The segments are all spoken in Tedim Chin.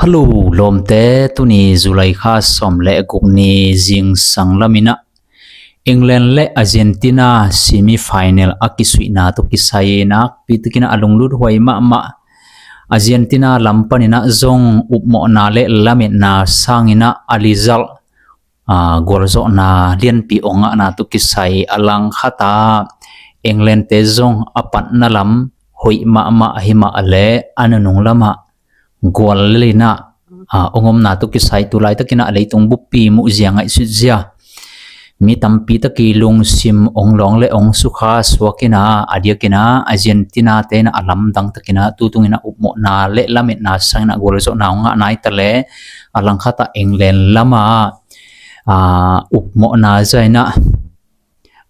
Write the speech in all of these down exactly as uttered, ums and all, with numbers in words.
Hello lawmte, tuni July kha sawm le guk ni zingsang lamin ah England le Argentina semi final a kisuihna tawh kisai in ah nakpi takin ah a lunglut huai mahmah Argentina lam panin ah zong upmawhna le lametna sangin ah a result, aa, gualzawhna lianpi ong ngahna tawh kisai a langkhat ah England te zong a patna lam hoih mahmah hi mah leh a nunung lamah guallel in ah, aa, ong omna tawh kisai tu laitakin ah leitung buppi muhzia ngaihsutzia mi tampi tak i lungsim ong lawng le ong sukha suakin ah a diakin ah Argentina te in ah a lamdang takin ah tutungin ah upmawhna le lametna sangin ah gualzawhna ong ngahna hi ta leh a langkhat ah England lamah, aa, upmawhna zia in ah,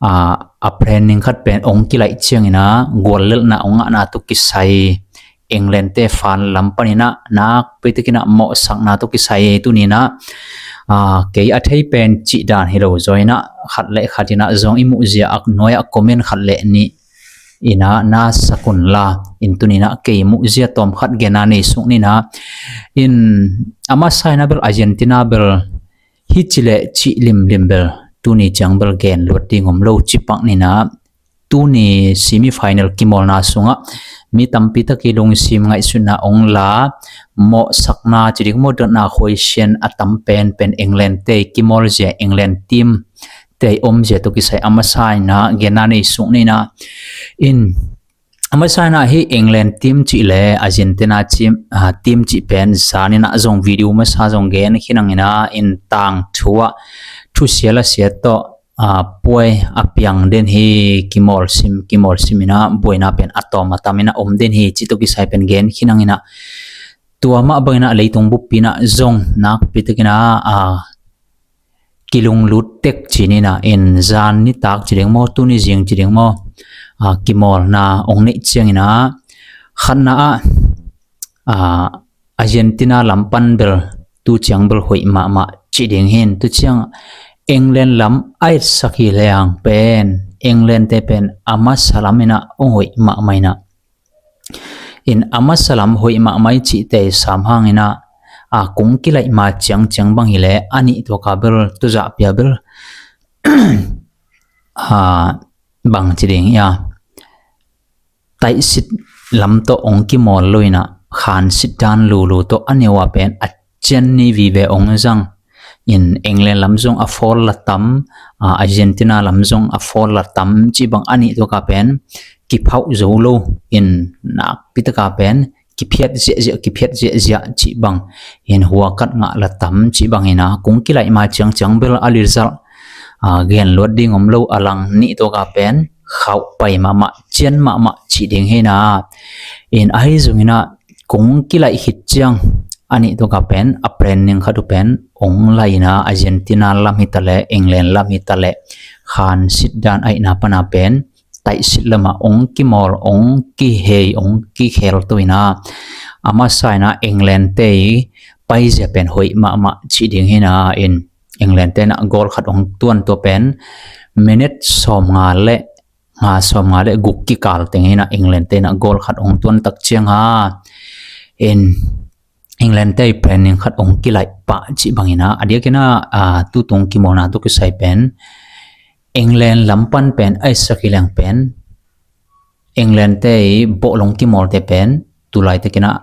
aa, a plan ning khat pen ong kilaih ciangin ah guallelhna ong ngahna tawh kisai England te fan lam panin ah nakpi takin ah mawhsakna tawh kisai tuni in ah, aa, kei a thei pen cih dan hi lo zaw in ah khat le khat in ah zong i muhzia a nuai ah comment khat le nih in ah na sak un la, in tuni in ah kei muhzia tawm khat genna nei suk ni in ah, in a masa in ah bel Argentina bel hi ci le cih limlim bel tuni ciang bel gen luat ding om lo ci pak ni in ah tuni semi final kimawlna sungah mi tampi tak i lungsim ngaihsutna ong la, mawhsakna ci ding maw, dotna khuaisian a tam pen pen England te i kimawl zia, England team te i om zia tawh kisai a masa in ah genna nei suk ni in ah, in a masa in ah hi England team cih le Argentina team, aa, team cih pen zan in ah zong video masa zong gen khin hang in ah, in tangthu ah thusia lasia tawh, aa, puai a piang den hi, kimawlsim kimawlsim in ah buaina pen a tawm a tam in ah om den hi cih tawh kisai pen gen khin hang in ah, tua mah bang in ah leitung buppi in ah zong nakpi takin ah, aa, kilunglut tek ci ni in ah, in zan nitak ci ding maw, tuni zing ci ding maw, aa, kimawlna ong neih ciangin ah khatna ah, aa, Argentina lam pan bel tu ciang bel hoih mahmah ci ding hi in, tu ciang England lam a etsak hi leng pen England te pen a masa lam in ah ong hoih mahmah in ah, in a masa lam hoih mahmah i cihte i sam hang in ah, aa, kong kilaih ma ciangciang bang hi leh a nih tuak a bel tuzah pia bel, aa, bang ci ding hia, taihsit lam tawh ong kimawl lo in ah khansit dan lulu tawh a neu a pen a cian ni vive ong zang. In England lam zong a fawl la tam, aa, Argentina lam zong a fawl la tam cih bang a nih tuak a pen kiphauh zo lo, in nakpi tak a pen kiphiat ziahziah, kiphiat ziahziah cih bang, in huakat ngah la tam cih bang in ah kong kilaih ma ciangciang bel a result, aa, gen luat ding om lo, a lang nih tuak a pen khauh pai mahmah, cian mahmah cih ding hi in ah, in ahi zongin ah kong kilaih khit ciang a nih tuak a pen a plan ning khat uh pen ong la in ah Argentina lam hi ta leh England lam hi ta leh khansit dan ahihna pan a pen taihsit lamah ong kimawl, ong kihei, ong kikhel to in ah, a masa in ah England te i paizia pen hoih mahmah cih ding hi in ah, in England te in ah goal khat ong tuan, tua pen minute sawmnga le nga, sawmnga le guk kikal teng in ah England te in ah goal khat ong tuan tak ciang a, in England te i plan ning khat ong kilaih pah cih bang in ah, a diakin ah, aa, tutung kimawlna tawh kisai pen England lam pan pen a etsak hi leng pen England te i bawhlong kimawlte pen tu laitakin ah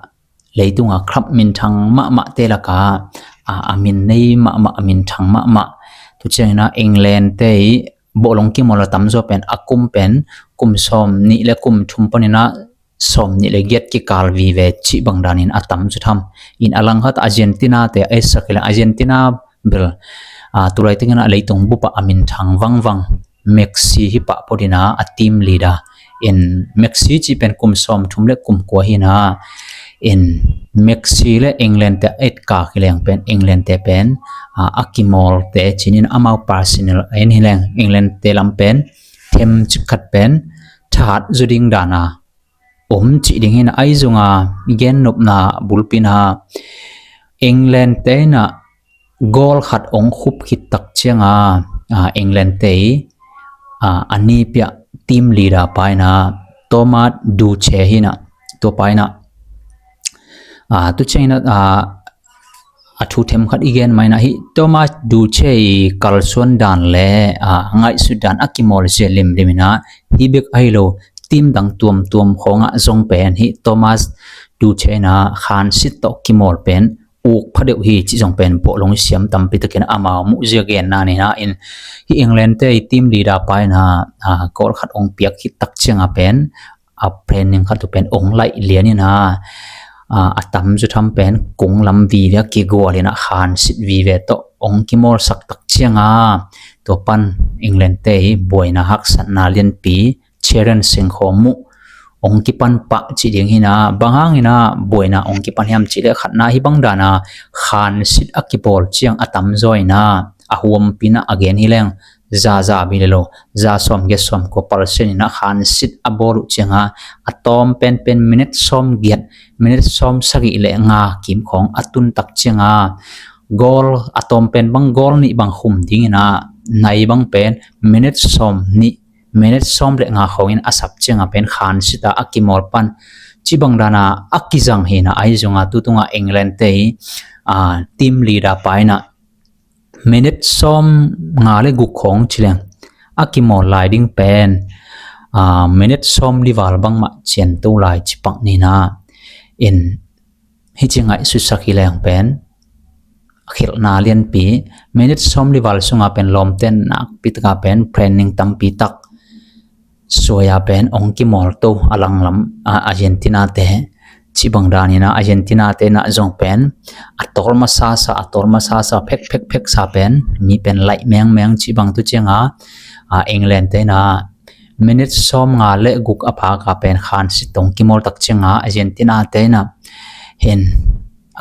leitung a club minthang mahmahte lak a, aa, a min nei mahmah, a minthang mahmah. Tu ciangin ah England te i bawhlong kimawl a tamzaw pen a kum pen kum sawmnih le kum thum panin ah sawmnih le giat kikal vive cih bang danin a tam zaw tham. In a langkhat Argentina te a etsak hi leng, Argentina bel, aa, tu laitakin ah leitung bup ah a minthang vangvang Messi hi pah phot in ah a team leader. In Messi cih pen kum sawmthum le kum kua hi in ah, in Messi le England te a etkak hi leng pen England te pen, aa, a kimawlte ci ni in, amau personal a en hi leng England te lam pen themcik khat pen thahat zaw ding dan a om cih ding hi in ah, ahi zong a gennopna bulpi in ah England te in ah goal khat ong khup khit tak ciang a, aa, England te i, aa, a nipi ah team leader pa in ah Thomas Tuchel hi in ah, tua pa in ah, aa, tu ciangin ah, aa, a thu themkhat i gen mah in ah, hih Thomas Tuchel i kalsuan dan le, a, ngaihsut dan a kimawl zia limlim in ah, hih bek ahi lo, team dang tuamtuam khawngah zong pen hih Thomas Tuchel in ah khansit tawh kimawl pen uk pha deuh hi cih zong pen pawhlong i siam tampi takin amau muhzia genna ni in ah, in hih England te i team leader pa in ah, a, goal khat ong piak khit tak ciangah pen, a, training khat uh pen ong laih lian in ah, a, a tamzaw tham pen kung lam vive a kigual in ah khansit vive tawh ong kimawlsak tak ciangah, tua pan England te i buaina haksatna lianpi, challenge sengkhawm uh ong kipan pah cih ding hi in ah, bang hang in ah buaina ong kipan hiam cih leh khatna hih bang dan a khansit a kibawl ciang a tamzaw in ah, a huampi in ah a gen hi leng, za za bi le lo, za sawm giat sawm kua percent in ah khansit a bawl uh ciangah, a tawm penpen minute sawm giat, minute sawm sagih le nga kim khawng a tun tak ciangah, goal a tawm pen bang goal nih bang khum ding in ah, nai bang pen minute sawm nih, minute sawm le nga khawng in a sap ciangah pen khansit a a kimawl pan cih bang dan a a kizang hi in ah, ahi zongah tu tungah England te i, a, team leader pa in ah minute sawm nga le guk khawng ci leng a kimawl lai ding pen, a, minute sawm li val bangmah ciangto lai ci pak ni in ah, in hih ci ngaihsutsak hi leng pen khilhna lianpi, minute sawm li val sungah pen lawmte in nakpi takah pen training tampi tak suai a pen ong kimawl to, a langlam, a, Argentina te cih bang dan in ah, Argentina te in ah zong pen a tawl masasa, a tawl masasa, phek phek phek sa pen mi pen laih mengmeng cih bang tu ciangah, a, England te in ah minute sawm nga le guk a phak a pen khansit tawh ong kimawl tak ciangah Argentina te in ah, hin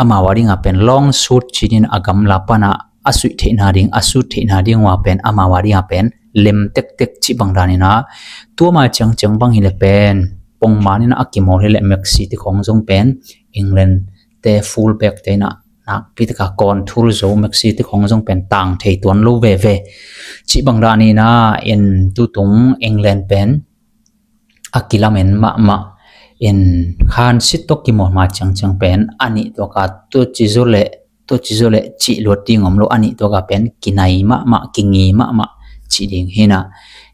amau a dingah pen long shoot ci-in a gamla pan ah a suih theihna ding, a shoot theihna ding uh a pen amau a dingah pen lem tektek cih bang dan in ah, tua mai ciangciang bang hi leh pen pongman in ah a kimawl hi leh Messi te khawng zong pen England te fullback te in ah nakpi takah control zo, Messi te khawng zong pen tang thei tuan lo veve cih bang dan in ah, in tu tung England pen a kilamen mahmah in, khansit tawh kimawl ma ciangciang pen a nih tuakah tua ci zaw leh, tua ci zaw leh cih luat ding om lo, a nih tuakah pen kinai mahmah, kingi mahmah cih ding hi in ah,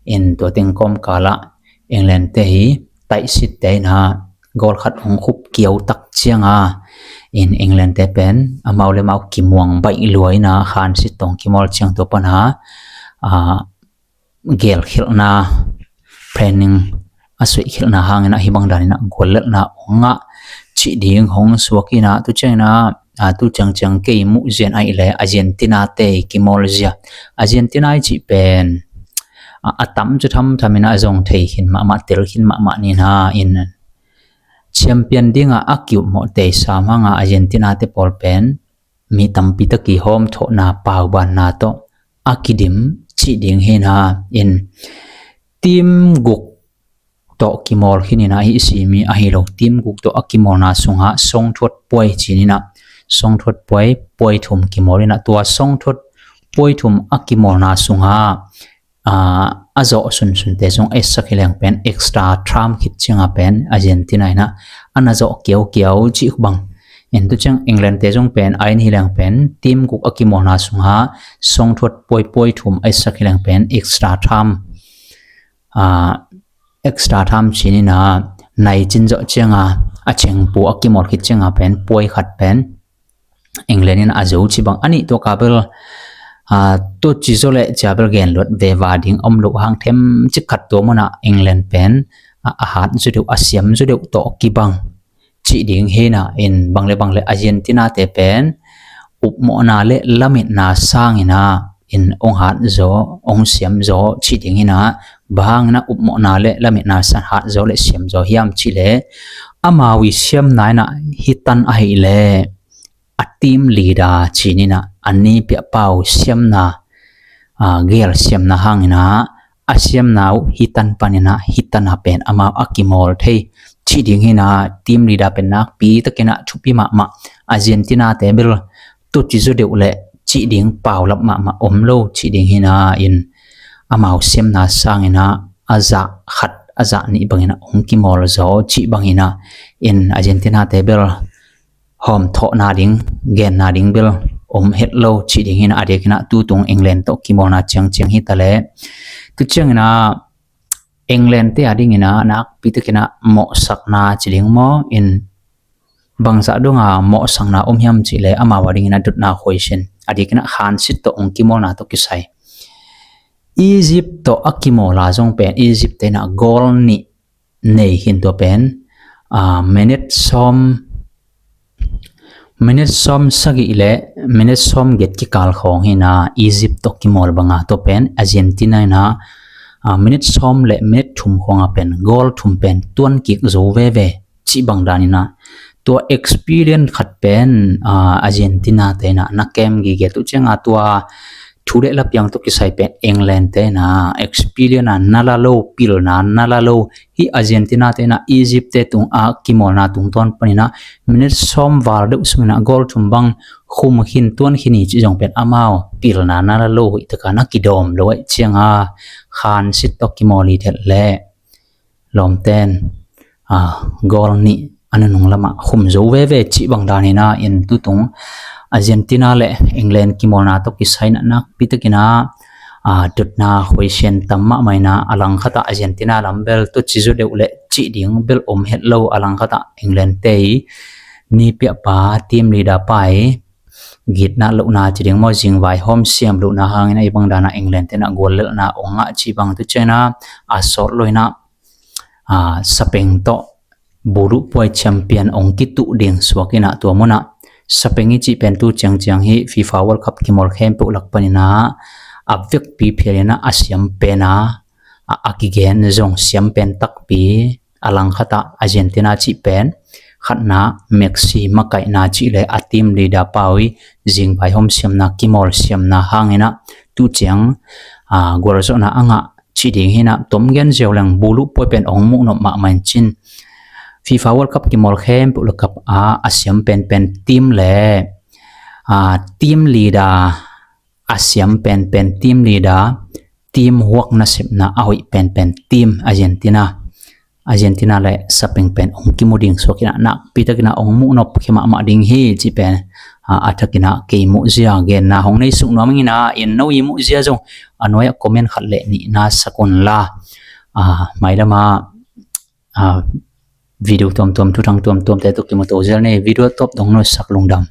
in tua teng kawmkal ah England te i taihsitte in ah goal khat ong khup kiau tak ciangah, in England te pen amau le amau kimuang baih lua in ah khansit tawh ong kimawl ciang tua pan ah, a, gelkhelhna, training a suihkhelhna hang in ah hih bang dan in ah guallelhna ong ngah cih ding hong suak in ah, tu ciang in ah, a, tu ciangciang kei muhzia in ahih leh Argentina te i kimawl zia, Argentina i cih pen, a, a tamzaw thamtham in ah zong thei khin mahmah, tel khin mahmah ni in ah, in champion dingah a ki-upmawh tei sam hang a Argentina te pawl pen mi tampi tak i hawmthawhna, paubanna tawh a kidim cih ding hi in ah, in team guk tawh kimawl khin in ah, hih simi ahi lo, team guk tawh a kimawlna sungah songthuat puai ci-in ah, songthuat puai, puai thum kimawl in ah, tua songthuat puai thum a kimawlna sungah, a, a zawh sunsunte zong etsak hi leng pen extra time khit ciangah pen Argentina in ah a na zawh kiaukiau cih bang. In tu ciang England te zong pen a in hi leng pen team guk a kimawlna sungah songthuat puaipuai thum a etsak hi leng pen extra time, a, extra time ci-in ah nai cin zawh ciangah a chengpu a kimawl khit ciangah pen puai khat pen England in a zo cih bang. A nih tuakah bel, a, tua ci zaw leh cia bel genluat veva ding om lo hang, themcik khat tua munah England pen, a, a hat zaw deuh, a siam zaw deuh tawh kibang cih ding hi in ah, in bang le bang le Argentina te pen upmawhna le lametna sang in ah, in ong hat zaw, ong siam zaw cih ding hi in ah, bang hang in ah upmawhna le lametna sang hat zaw le siam zaw hiam cih leh, amau i siamna in ah hih tan ahih leh a team leader ci-in ah a ni piah pau siamna, a, gel siamna hang in ah a siamna uh hih tan pan in ah hih tan ah pen amau a kimawl thei cih ding hi in ah, team leader pen nakpi tak in ah thupi mahmah. Argentina te bel tua ci zaw deuh leh cih ding paulap mahmah om lo cih ding hi in ah, in amau siamna sang in ah a zah khat a zah nih bang in ah ong kimawl zaw cih bang hi in ah, in Argentina te bel hawmthawhna ding, genna ding bel om het lo cih ding hi na, a diakin ah tutung England tawh kimawlna ciangciang hi ta leh. Tu ciangin ah England te a dingin ah nakpi takin ah mawhsakna ci ding maw, in bangzah dong a mawhsakna om hiam cih leh amau a dingin ah dotna khuaisin, a diakin ah Khansit tawh hong kimawlna tawh kisai. Egypt tawh a kimawla zong pen Egypt te in ah goal nih nei hi in, tua pen, ah, minute sawm, minute sawm sagih le minute sawm giat kikal khawng hi in ah Egypt tawh kimawl bang a, tua pen Argentina in ah, ah, minute sawm le minute thum khawng a pen goal thum pen tuan kik zo veve cih bang dan in ah, tua experience khat pen, ah, Argentina te in ah na kem gige. Tu ciang a tua thu le la piang tawh kisai pen England te in ah experience a na la lo, pilna na la lo. Hih Argentina te in ah Egypt te tung a kimawlna tungtawn panin ah minute sawm val deuh sungin ah goal thum bang khum khin, tuan khin hi cih zong pen amau pilna na la lo, hoih taka na kidawm lo ahih ciang a Khansit tawh kimawl hi het leh lawmten, ah, goal nih a nunung lamah khum zo veve cih bang dan hi in ah, in tutung Argentina le England kimawlna tawh kisai in ah nakpi takin ah, ah, dotna khuaisian tam mahmah in ah, a langkhat ah Argentina lam bel tua ci zaw deuh le cih ding bel om het lo, a langkhat ah England te i ni piahpa, team leader pa i gitna lohna ci ding maw, zingvaihawm siam lohna hangin ah hih bang dan ah England te in ah guallelhna ong ngah cih bang. Tu ciang a, a sawt lo in ah, ah, Spain tawh buluhpuai champion ong kituh ding suak in ah, tua mun ah Spain i cih pen tu ciangciang hih FIFA World Cup kimawl khempeuh lak panin ah a vekpi phial in ah a siam pen a, a, a kigen zong siam pen takpi. A langkhat ah Argentina cih pen khatna, Messi makaihna cih le a team leader pa i zingvaihawm siamna, kimawl siamna hangin ah tu ciang, ah, gualzawhna a ngah cih ding hi in ah, tom gen ziau leng buluhpuai pen ong muhnop mahmah in cin. FIFA World Cup kimawl khempeuh lakah a, a siam penpen team le, ah, team leader, a siam penpen team leader, team work nasepna a hoih penpen team Argentina. Argentina le Spain pen ong kimu ding suak in ah nakpi takin ah ong muhnop khia mahmah ding hi cih pen, ah, a thakin ah kei muhzia genna hong nei suk nuam ing in ah, in no i muhzia zong a nuai ah comment khat le nih na sak un la. Ah, mailam ah, ah, video tuamtuam, thuthang tuamtuam te tawh kimu to zel ni. Video tawp dong no sak lungdam.